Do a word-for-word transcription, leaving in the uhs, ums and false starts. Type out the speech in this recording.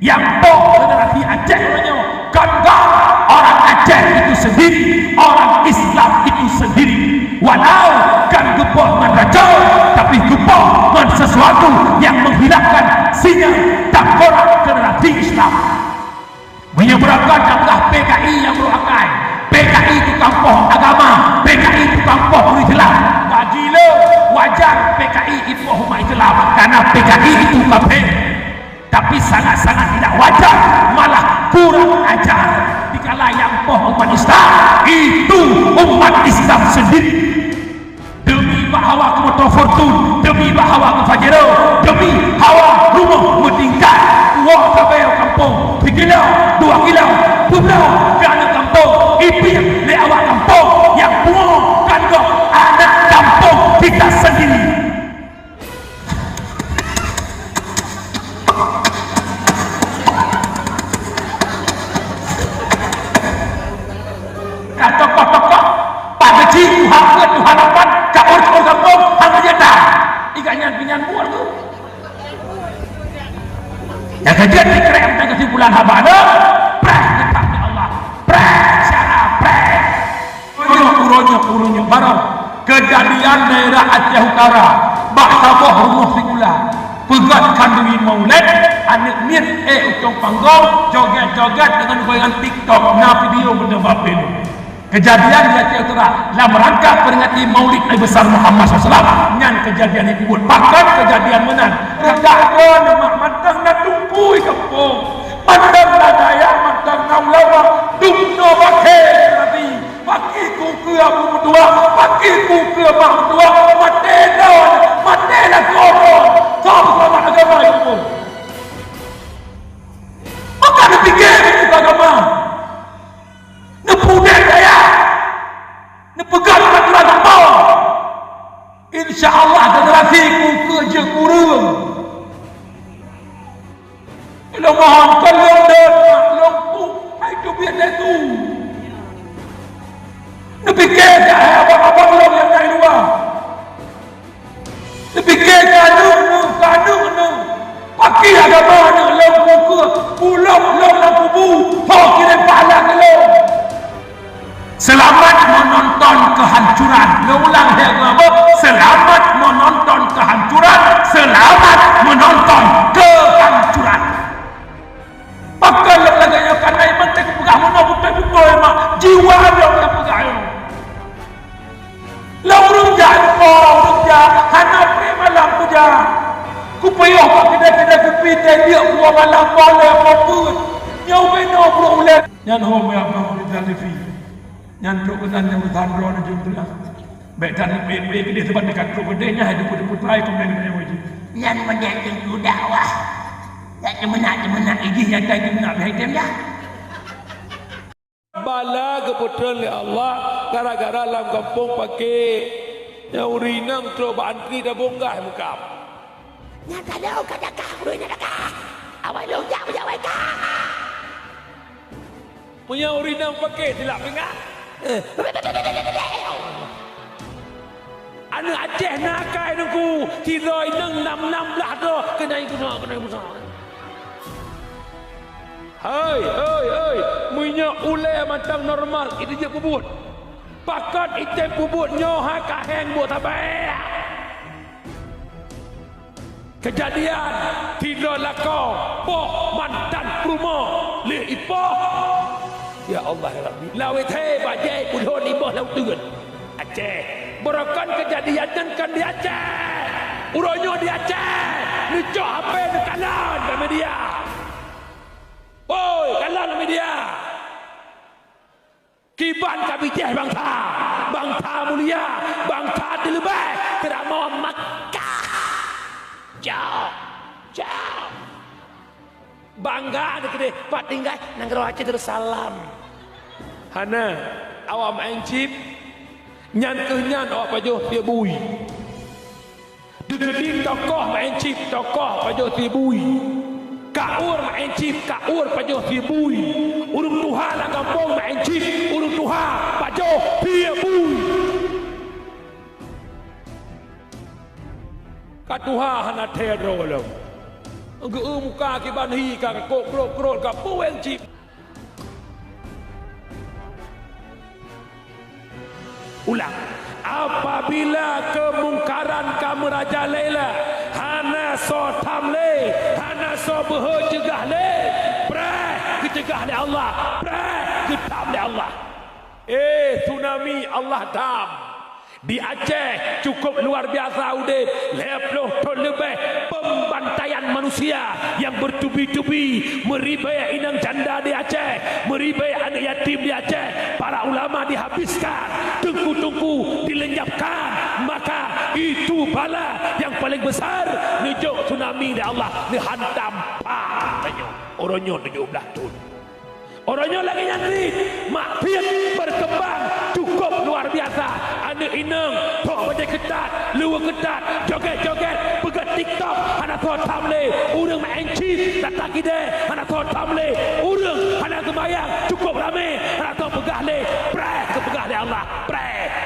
Nyang poh generasi Aceh uroe nyoe kon gob orang Aceh itu sendiri, orang Islam itu sendiri. Walau kan geupoh ngon racon, tapi geupoh ngon sesuatu yang menghilangkan sinyal tengkorak generasi Islam. Meunyoe beurangkat adalah P K I nyang brôk akai, P K I tukang poh agama, P K I tukang poh umat Islam. Bagi lôn, wajar P K I ipoh umat Islam, karena P K I itu kafé. Tapi sangat-sangat tidak wajar, malah kurang ajar dikala nyang poh umat Islam itu umat Islam sendiri. Demi bak hawa keu moto Fortuner, demi bak hawa keu Pajero, demi hawa rumoh meutingkat, woe sabe u kampung, sikilo, dua kilo, peubloe keu aneuk kampung, ipiek lé awak kampung nyang pungo kan gob aneuk kampung kita sendiri. Ka tokoh-tokoh, Pak Haji, Tuhan Peuet, Tuhan Lapan, ka ureueng kampung, hana jeuet that. Iga nyan pinyan buet tu. Nyang ka jeuet dikrek teuka kesimpulan haba nyoe, preh geutap lé Allah. Preh syara, preh. Uroe nyoe, uroe nyoe, uroe nyoe barô keujadian daerah Aceh Utara, bak saboh rumoh sikula. Peugöt khanuri Maulid, aneuk miet éh u cong panggong, jogét-jogét deungon goyangan TikTok, na video beudôh bak pelu. Keujadian di Aceh Utara lam rangka peuringati Maulid Nabi Besar Muhammad sallallahu alaihi wasallam, nyan keujadian nyang peubuet. Pakon keujadian meunan? Reudak droe mak mantong na teungku i kampung, mantong na dayah, mantong na ulama, dumnoe bakhe Nabi. Pakri ku keue abu meutuah, pakri ku keue mak meutuah, maté lôn, maté lakoe lôn, soe peuseulamat agama i kampung? Maka neupike keu agama, neupeudeh dayah, neupeugah aturan agama. Insya Allah generasi ku keue jeuet kureueng. Lôn mohon keu lôn deuh, lôn pu, hai teubiet lé su. Neupike keu hai abang-abang lôn nyang na i luwa. Neupike keu aneuk neuh, keu aneuk neuh. Pakri agama neuh lôn pu keue, pulop lôn lam kubu, ho kirém pahala keu lôn. Selamat menonton kehancuran. Lôn ulang lé geuh, selamat menonton kehancuran. Selamat menonton kehancuran. Pakon lôn lagèe nyoe, kana iman teuh kupeugah meunoe beutôi-beutôi mak, jiwa lôn nyang peugah nyoe. Lôn ureueng jak, lôn ureueng jak, hana preh malam kujak. Kupiôh bak keudè-keudè kupi teuh diek dua malam, boleh apa pun. Nyoe ubé noe brôk ulèe. Nyan ho meunyo Abang Rizal Lutfi. Nyan trok keunan nyang meusan droe neujeuet teulah. Bèk that neupék-pék keudéh sabab teuka trok keudéh nyan hai deupeu-deupeu trai komen nyoe jih. Nyan meunyo teungku dakwah. Dak teumeunak-teumeunak ijih nyang tai teumeunak bèk tem dah. Bala geupeutrön lé Allah gara-gara lam gampông pakek. Nyang ureueng inong trok bak antri tabong gah mukam. Nyang ka lheueh ka dakah, ureueng inong dakah. Awai lôn jak meujawai ka. Meunyoe ureueng inong pakek silap peugah. Aneuk Aceh na akai Teungku, sidroe inong nam, nam blaih droe keunai bunoe, keunai bunoe. Hai, hai, hai, meunyoe ulèe mantong normal, itu jeuet peubuet. Pakon item peubuet nyoe hai ka hèng buet sabe. Keujadian sidroe lakoe poh mantan peurumoh lheueh ipoh. Ya Allah, ya Rabbi, lawét he bajèe ulôn iboh lam uteuen. Aceh. Beurokon keujadian nyan kon di Aceh. Uroe nyoe di Aceh. Neucok H P neukalon bak media. Woi, kalon bak media. Kiban ka bijéh bansa, bansa mulia, bansa teuleubèh, teuramong Makkah. Jauh, jauh. Bangga neuh keudéh, pat tinggai nanggroe Aceh Darussalam. Hana, awak meu'en chip, nyan keuh nyan awak pajoh tiep bui. Dikeudin tokoh meu'en chip, tokoh pajoh tiep bui. Kaur meu'en chip, kaur pajoh tiep bui. Ureueng tuha lam gampông meu'en chip, ureueng tuha pajoh tiep bui. Ka tuha hana thèe droe lom. Geu muka kiban hi ka kok krot-krot ka puweng cit. Ulang. Apabila keumungkaran ka meurajalela, hana soe tham lé, hana soe beuhe ceugah lé, preh geuceugah lé Allah, preh geutham lé Allah. Eh, tsunami Allah tham. Di Aceh cukup luar biasa udeb, lhèe ploh thon leubeh pembantaian manusia nyang bertubi-tubi, meuribèe inong janda di Aceh, meuribèe aneuk yatim di Aceh, para ulama dihabiskan, teungku-teungku dilenyapkan, maka itu bala nyang paleng besar neujok tsunami lé Allah neuhantam pat tanyoe. Uroe nyoe tujoh blah thon. Uroe nyoe lagèe nyan cit, maksiet berkembang cukup luar biasa. Aneuk inong, trok bajèe keutat, luweue keutat, joget-joget, peugah TikTok, hana soe tham lé. Ureueng maén chip, data kidée, hana soe tham lé. Ureueng hana seumayang, cukup ramé, hana soe peugah lé. Preh geupeugah lé Allah, preh.